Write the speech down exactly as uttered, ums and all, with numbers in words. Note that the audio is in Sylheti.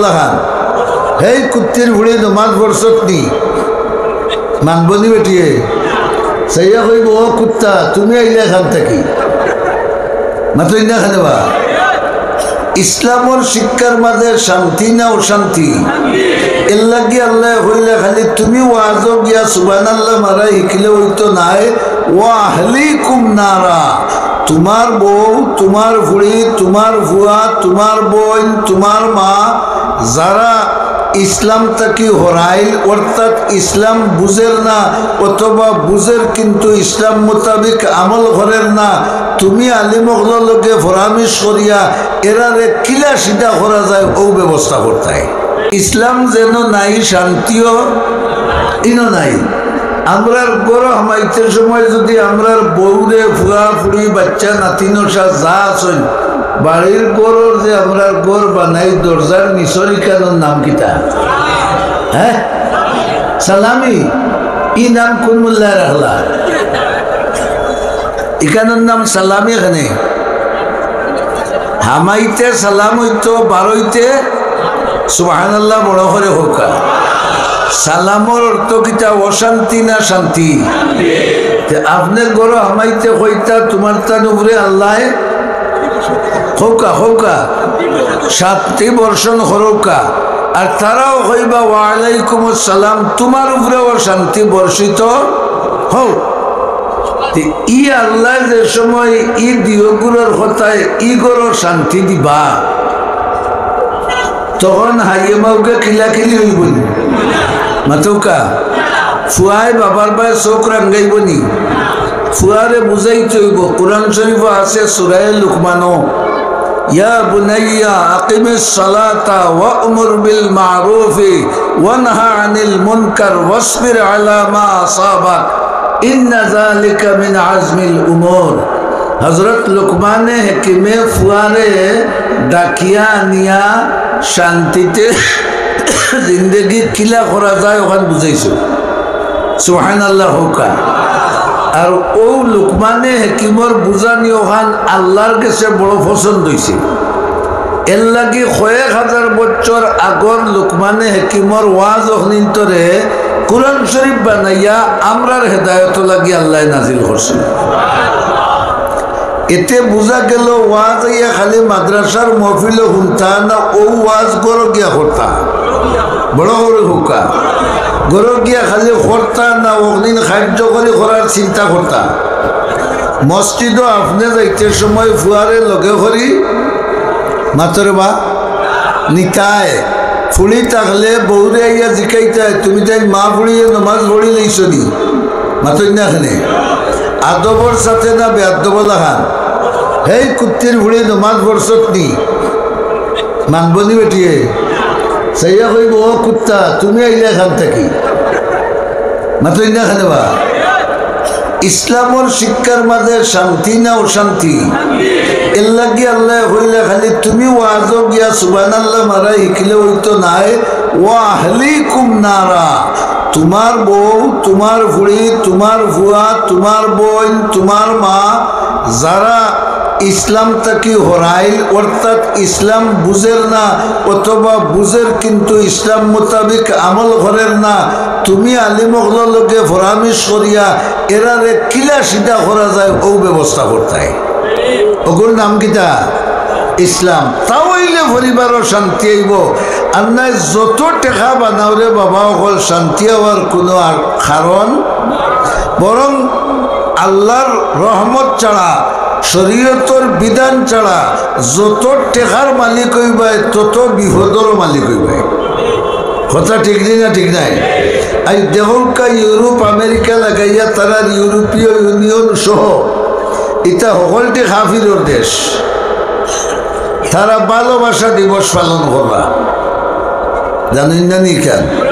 খান, হেই কুত্তির ফুড়ি, নমাজ পড়ছত নি? মানবো নি বেটিয়ে? চাইয়া কইবো, "ও কুত্তা, তুমি আইলে খান থাকি?" মাতইন না খানে বা? ইসলামর শিক্ষার মাঝে শান্তি না অশান্তি? এর লাগি আল্লায় কইলা, খালি তুমি ওয়াজো গিয়া সুবহানাল্লাহ মারা হিকলে অইতো নায়, "ওয়া আহলিকুম নারা", তুমার বউ, তুমার ফুড়ি, তুমার ফুয়া, তুমার বইন, তুমার মা, যারা ইসলাম থাকি হরাইল, অর্থাৎ ইসলাম বুঝের না, অথবা বুঝের কিন্তু ইসলাম মোতাবিক আমল করের না, তুমি আলিম অকলর লগে পরামর্শ করিয়া এরারে কিলা সিধা করা যায়, অউ ব্যবস্থা করতায়। ইসলাম যেন নাই, শান্তিও ইনো নাই। আমরার ঘরো হামাইতে সময় যদি আমরার বউরে, ফুয়া ফুড়ি, বাচ্চা নাতি নশা যা আছইন, বাড়ির ঘরর যে আমরার ঘর বানাই, দরজার নিচর ইখানর নাম কিতা? হ্যাঁ, সালামি। ই নাম কুন মোল্লায় রাখলা? ইখানর নাম সালামি খানে। হামাইতে সালাম অইতো, বারইতে সুবহানাল্লাহ বড় করি কউক্কা। সালামর অর্থ কিতা, অশান্তি না শান্তি? তে আপনে ঘরো হামাইতে কইতা, "তুমার তান উপরে আল্লায় কউক্কা, কউক্কা, শান্তি বর্ষণ করউক্কা।" আর তারাও কইবা, "ওয়ালাইকুমুস সালাম, তুমার উপরেও শান্তি বর্ষিত হউক।" তে ই আল্লায় যে সময় ই দিও গুরর কথায় ই ঘরো শান্তি দিবা, তখন হাইয়ে মাউগে কিলাকিলি অইবো নি? মাতউক্কা। ফুয়ায় বাবার বায় চউখ রাঙ্গাইবো নি? ফুয়ারে বুঝাইতে অইবো। কোরআন শরীফো আছে, সূরায়ে লুকমানো, "ইয়া বুনাইয়া আকিমিস সালাতা ওয়া'মুর বিল মা'রুফি ওয়ানহা আনিল মুনকার ওয়াসবির আলা মা আসাবাক, ইন্না যালিকা মিন আজমিল উমুর।" হযরত লুকমানে হাকিমে ফুয়ারে ডাকিয়া আনিয়া শান্তিতে জিন্দেগি কিলা করা যায়, অখান বুঝাইছে। সুবহানাল্লাহ কউক্কা। আর অউ লুকমানে হাকিমর বুঝানি অখান আল্লার গেছে বড় পছন্দ অইছে। এর লাগি কয়েক হাজার বছর আগর লুকমানে হাকিমর ওয়াজ অখনিন্তরে কোরআন শরীফ বানাইয়া আমরার হেদায়তর লাগি আল্লায় নাজিল করছে। এতে বুঝা গেল, ওয়াজ আইয়া খালি মাদ্রাসার মহফিলো হুনতা না, অউ ওয়াজ ঘরো গিয়া করতা। বড় করি কউক্কা। ঘরো গিয়া খালি করতা না, অখনিন কার্যকরী করার চিন্তা করতা। মসজিদো আপনে যাইতে সময় ফুয়ারে লগে করি, মাতরে বা, নিতায়। ফুড়ি থাকলে বউরে আইয়া জিকাইতায়, "তুমি তাইন মা ফুড়িয়ে নমাজ পড়িলাইছো নি?" মাতইন না খানে। আদবর সাথে না বেআদবর লাখান? "হেই কুত্তির ফুড়ি, নমাজ পড়ছত নি?" মানবো নি বেটিয়ে? চাইয়া কইবো, "ও কুত্তা, তুমি আইলে খান থাকি?" মাতইন না খানে বা? ইসলামর শিক্ষার মাঝে শান্তি না অশান্তি? এর লাগি আল্লায় কইলা, খালি তুমি ওয়াজো গিয়া সুবহানাল্লাহ মারা হিকলে অইতো নায়, "ওয়া আহলিকুম নারা", তুমার বউ, তুমার ফুড়ি, তুমার ফুয়া, তুমার বইন, তুমার মা, যারা ইসলাম থাকি হরাইল, অর্থাৎ ইসলাম বুঝের না, অথবা বুঝের কিন্তু ইসলাম মোতাবিক আমল করের না, তুমি আলিম অকলর লগে পরামর্শ করিয়া এরারে কিলা সিধা করা যায়, অউ ব্যবস্থা করতায়। অগুর নাম কিতা? ইসলাম। তাও অইলে পরিবারো শান্তি আইবো। আর নায় যত টেকা বানাও রে বাবা অকল, শান্তি অওয়ার কুনু আর কারণ, বরং আল্লার রহমত ছাড়া, শরীয়তর বিধান ছাড়া যত টেকার মালিক অইবায়, তত বিপদরও মালিক অইবায়। কথা ঠিক নি না ঠিক নায়? আইজ দেখউক্কা, ইউরোপ, আমেরিকা লাগাইয়া তারার ইউরোপীয় ইউনিয়ন সহ ইতা হকলটি কাফিরর দেশ। তারা ভালোবাসা দিবস পালন কররা, জানইন না নি কেন?